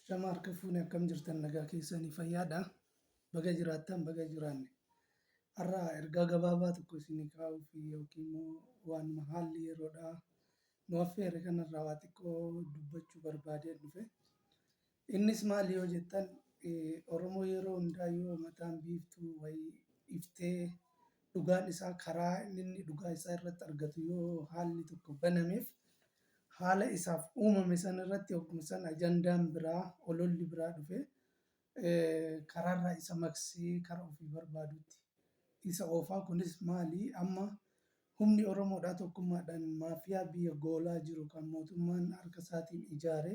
Ashama harka fuune akkam jirtan nagaa keessanii fayyaadha. Baga jiraattan baga jiraanne. Har'a ergaa gabaabaa tokko isinii kaa'uuf yookiin immoo waanuma haalli yeroodhaa nu affeere kanarraa waa xiqqoo dubbachuu barbaadeen dhufe. Innis maali yoo jettan Oromoo yeroo hundaa yoo mataan biiftuu wayii iftee dhugaan isaa karaa inni dhugaa isaa irratti argatu yoo haalli tokko banameef haala isaaf uumame sana irratti hogguma sana ajandaan biraa ololli biraa dhufee karaarraa isa maqsee kara ofii barbaadutti isa oofaa. Kunis maali? Amma humni Oromoodhaa tokkummaadhaan maafiyaa biyya goolaa jiru kan mootummaan harka isaatiin ijaare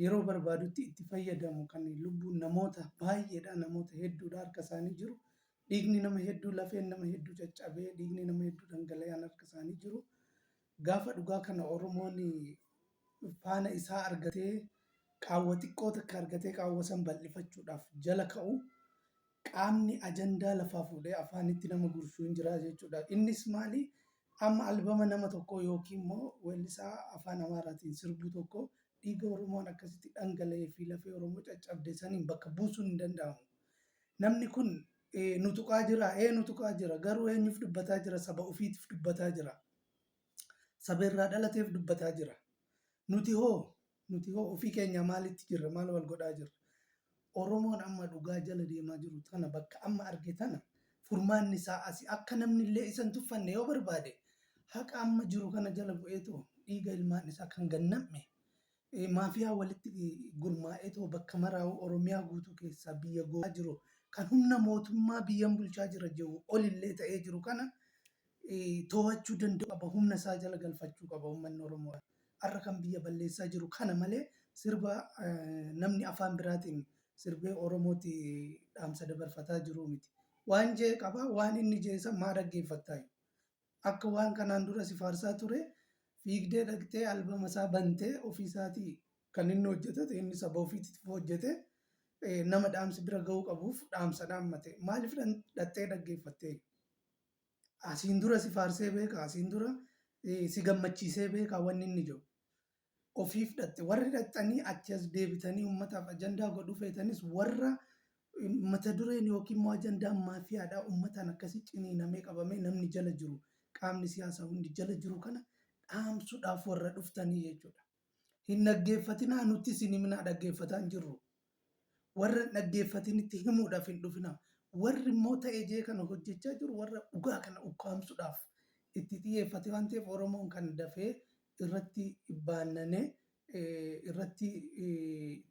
yeroo barbaadutti itti fayyadamu kan lubbuun namoota baay'eedha namoota hedduudha harka isaanii jiru dhiigni nama hedduu lafeen nama hedduu caccabee dhiigni nama hedduu dhangala'aan harka isaanii jiru. Gaafa dhugaa kana Oromoon faana isaa argatee qaawwa xiqqoo takka argatee qaawwa san bal'ifachuudhaaf jala ka'u qaamni ajandaa lafaa fuudhee afaanitti nama gurshu hin jira jechuudha. Innis maali? Amma albama nama tokkoo yookiin immoo weellisaa afaan Amaaraatiin sirbuu tokko dhiiga Oromoon akkasitti dhangala'ee fi lafee Oromoo caccabde saniin bakka buusuun hin danda'amu. Namni kun nu tuqaa jira, ee nu tuqaa jira, garuu eenyuuf dubbataa jira? Saba ofiitiif dubbataa jira. Saba irraa dhalateef dubbataa jira. Nuti hoo nuti hoo ofii keenyaa maalitti jirra? Maal wal godhaa jirra? Oromoon amma dhugaa jala deemaa jiru tana bakka amma arge tana furmaanni isaa asi akka namni illee isa hin tuffanne yoo barbaade haqa amma jiru kana jala bu'eetoo dhiiga ilmaan isaa kan gannam'e maafiyaa walitti gurmaa'eetoo bakka maraa'u Oromiyaa guutuu keessaa biyya goolaa jiru kan humna mootummaa biyyan bulchaa jira jiru olillee ta'ee jiru kana to'achuu danda'u qaba humna isaa jala galfachuu qaba uummanni Oromoo. Har'a kan biyya balleessaa jiru kana malee sirba namni afaan biraatiin sirbee Oromooti dhaamsa dabarfataa jiru miti. Waan jee qaba waan inni jee san maa dhaggeeffattaa? Akka waan kanaan dura si faarsaa ture fiigdee dhaqxee albama isaa bantee ofii isaatii kan inni hojjetate inni saba ofiitiif hojjete nama dhaamsi bira ga'uu qabuuf dhaamsa dhaammate. Maaliif dhaqxee dhaggeeffattee? Asiin dura si faarsee beeka, asiin dura si gammachiisee beeka wanni inni jiru. Ofiif dhaqxe. Warri dhaqxanii achi as deebitanii uummataaf ajandaa godhuu feetanis warra mata dureen yookiin immoo ajandaan maafiyaadhaa uummataan akkasii ciniinamee qabamee namni jala jiru qaamni siyaasaa hundi jala jiru kana dhaamsuudhaaf warra dhuftanii jechuudha. Hin dhaggeeffatinaa nutti isin himinaa dhaggeeffataa hin jirru. Warra hin dhaggeeffatinitti himuudhaaf hin dhufinaa. Warri immoo ta'e jee kana hojjechaa jiru warra dhugaa kana ukkaamsuudhaaf itti xiyyeeffate waan ta'eef Oromoon kan dafee irratti baannanee irratti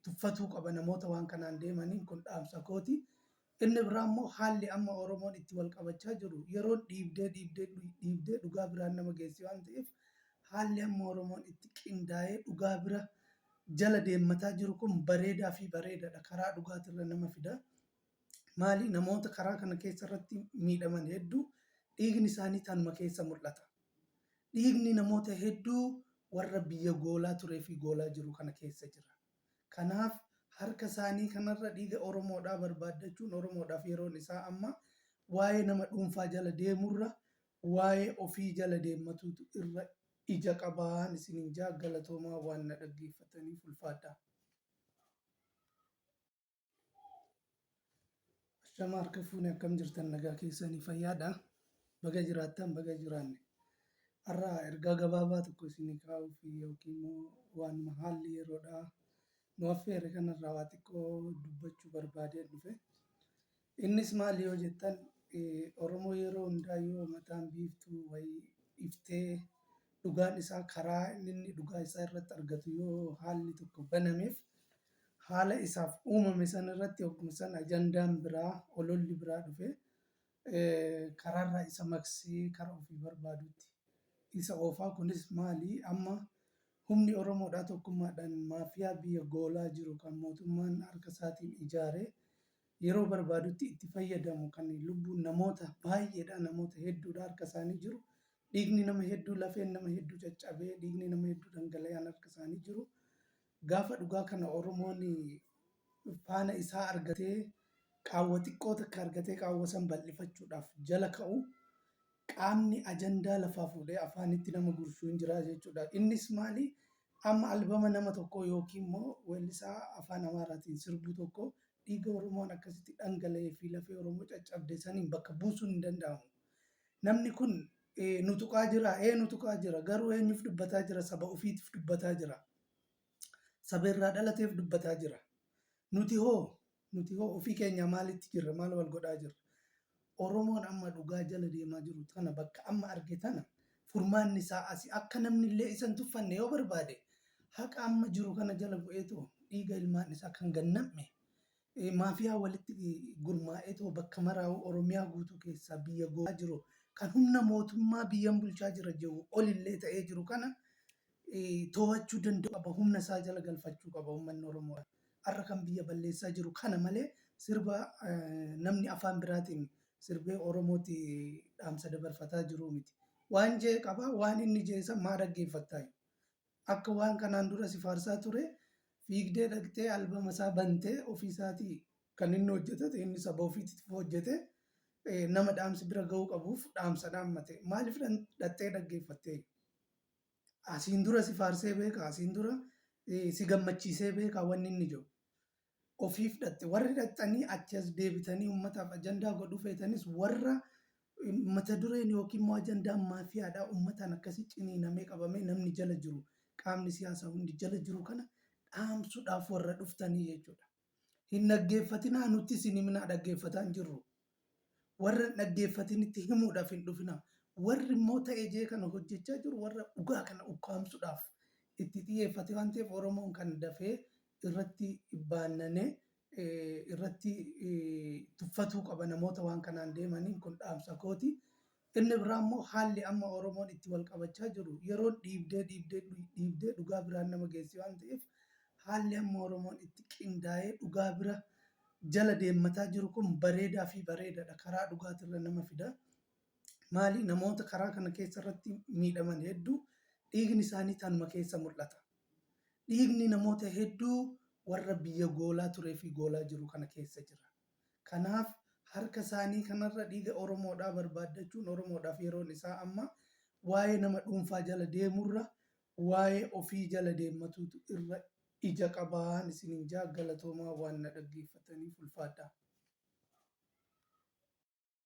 tuffatuu qaba namoota waan kanaan deemaniin kun dhaamsa kooti. Inni biraa immoo haalli amma Oromoon itti wal qabachaa jiru yeroon dhiibdee dhiibdee dhiibdee dhugaa biraan nama geessi waan ta'eef haalli amma Oromoon itti qindaa'ee dhugaa bira jala deemmataa jiru kun bareedaa fi bareedaadha. Karaa dhugaatirra nama fida. Maali namoota karaa kana keessa irratti miidhaman hedduu dhiigni isaanii tanuma keessa mul'ata. Dhiigni namoota hedduu warra biyya goolaa turee fi goolaa jiru kana keessa jira. Kanaaf harka isaanii kanarra dhiiga Oromoodhaa barbaaddachuun Oromoodhaaf yeroon isaa amma waa'ee nama dhuunfaa jala deemurra waa'ee ofii jala deemmatuutu irra ija qabaan isiniin jaa galatoomaa waan na dhaggeeffataniif ulfaadhaa. Ashama harka fuune akkam jirtan nagaa keessanii fayyaadha. Baga jiraattan baga jiraanne. Har'a ergaa gabaabaa tokko isinii kaa'uuf yookiin immoo waanuma haalli yeroodhaa nu affeere kanarraa waa xiqqoo dubbachuu barbaadeen dhufe. Innis maali yoo jettan Oromoo yeroo hundaa yoo mataan biiftuu wayii iftee dhugaan isaa karaa inni dhugaa isaa irratti argatu yoo haalli tokko banameef haala isaaf uumame sana irratti hogguma sana ajandaan biraa ololli biraa dhufee karaarraa isa maqsee kara ofii barbaadutti isa oofaa. Kunis maali? Amma humni Oromoodhaa tokkummaadhaan maafiyaa biyya goolaa jiru kan mootummaan harka isaatiin ijaare yeroo barbaadutti itti fayyadamu kan lubbuun namoota baay'eedha namoota hedduudha harka isaanii jiru dhiigni nama hedduu lafeen nama hedduu caccabee dhiigni nama hedduu dhangala'aan harka isaanii jiru. Gaafa dhugaa kana Oromoon faana isaa argatee qaawwa xiqqoo takka argatee qaawwa san bal'ifachuudhaaf jala ka'u qaamni ajandaa lafaa fuudhee afaanitti nama gurshu hin jira jechuudha. Innis maali? Amma albama nama tokkoo yookiin immoo weellisaa afaan Amaaraatiin sirbuu tokko dhiiga Oromoon akkasitti dhangala'ee fi lafee Oromoo caccabde saniin bakka buusuun hin danda'amu. Namni kun nu tuqaa jira, ee nu tuqaa jira, garuu eenyuuf dubbataa jira? Saba ofiitiif dubbataa jira. Saba irraa dhalateef dubbataa jira. Nuti hoo, nuti hoo ofii keenyaa maalitti jirra? Maal wal godhaa jirra? Oromoon amma dhugaa jala deemaa jiru tana bakka amma arge tana furmaanni isaa asi akka namni illee isa hin tuffanne yoo barbaade haqa amma jiru kana jala bu'eetoo dhiiga ilmaan isaa kan gannam'e maafiyaa walitti gurmaa'eetoo bakka maraa'u Oromiyaa guutuu keessaa biyya goolaa jiru kan humna mootummaa biyyan bulchaa jira jiru olillee ta'ee jiru kana to'achuu danda'u qaba humna isaa jala galfachuu qaba uummanni Oromoo. Har'a kan biyya balleessaa jiru kana malee sirba namni afaan biraatiin sirbee Oromooti dhaamsa dabarfataa jiru miti. Waan jee qaba waan inni jee san maa dhaggeeffattaayu? Akka waan kanaan dura si faarsaa ture fiigdee dhaqxee albama isaa bantee ofii isaatii kan inni hojjetate inni saba ofiitiif hojjete nama dhaamsi bira ga'uu qabuuf dhaamsa dhaammate. Maaliif dhaqxee dhaggeeffattee? Asiin dura si faarsee beeka, asiin dura si gammachiisee beeka wanni inni jiru. Ofiif dhatte. Warri dhaxxanii achi as deebitanii uummataaf ajandaa godhuu feetanis warra mata dureen yookiin immoo ajandaan maafiyaadhaa uummataan akkasii ciniinamee qabamee namni jala jiru qaamni siyaasaa hundi jala jiru kana dhaamsuudhaaf warra dhuftanii jechuudha. Hin dhaggeeffatinaa nutti isin himinaa dhaggeeffataa hin jirru. Warra hin dhaggeeffatinitti himuudhaaf hin dhufinaa. Warri immoo ta'e jee kana hojjechaa jiru warra dhugaa kana ukkaamsuudhaaf itti xiyyeeffate waan ta'eef Oromoon kan dafee irratti baannanee irratti tuffatuu qaba namoota waan kanaan deemaniin kun dhaamsa kooti. Inni biraa immoo haalli amma Oromoon itti wal qabachaa jiru yeroon dhiibdee dhiibdee dhiibdee dhugaa biraan nama geessi waan ta'eef haalli amma Oromoon itti qindaa'ee dhugaa bira jala deemmataa jiru kun bareedaa fi bareedaadha. Karaa dhugaatirra nama fida. Maali namoota karaa kana keessa irratti miidhaman hedduu dhiigni isaanii tanuma keessa mul'ata. Dhiigni namoota hedduu warra biyya goolaa turee fi goolaa jiru kana keessa jira. Kanaaf harka isaanii kanarra dhiiga Oromoodhaa barbaaddachuun Oromoodhaaf yeroon isaa amma waa'ee nama dhuunfaa jala deemurra waa'ee ofii jala deemmatuutu irra ija qabaan isiniin jaa galatoomaa waan na dhaggeeffataniif ulfaadhaa.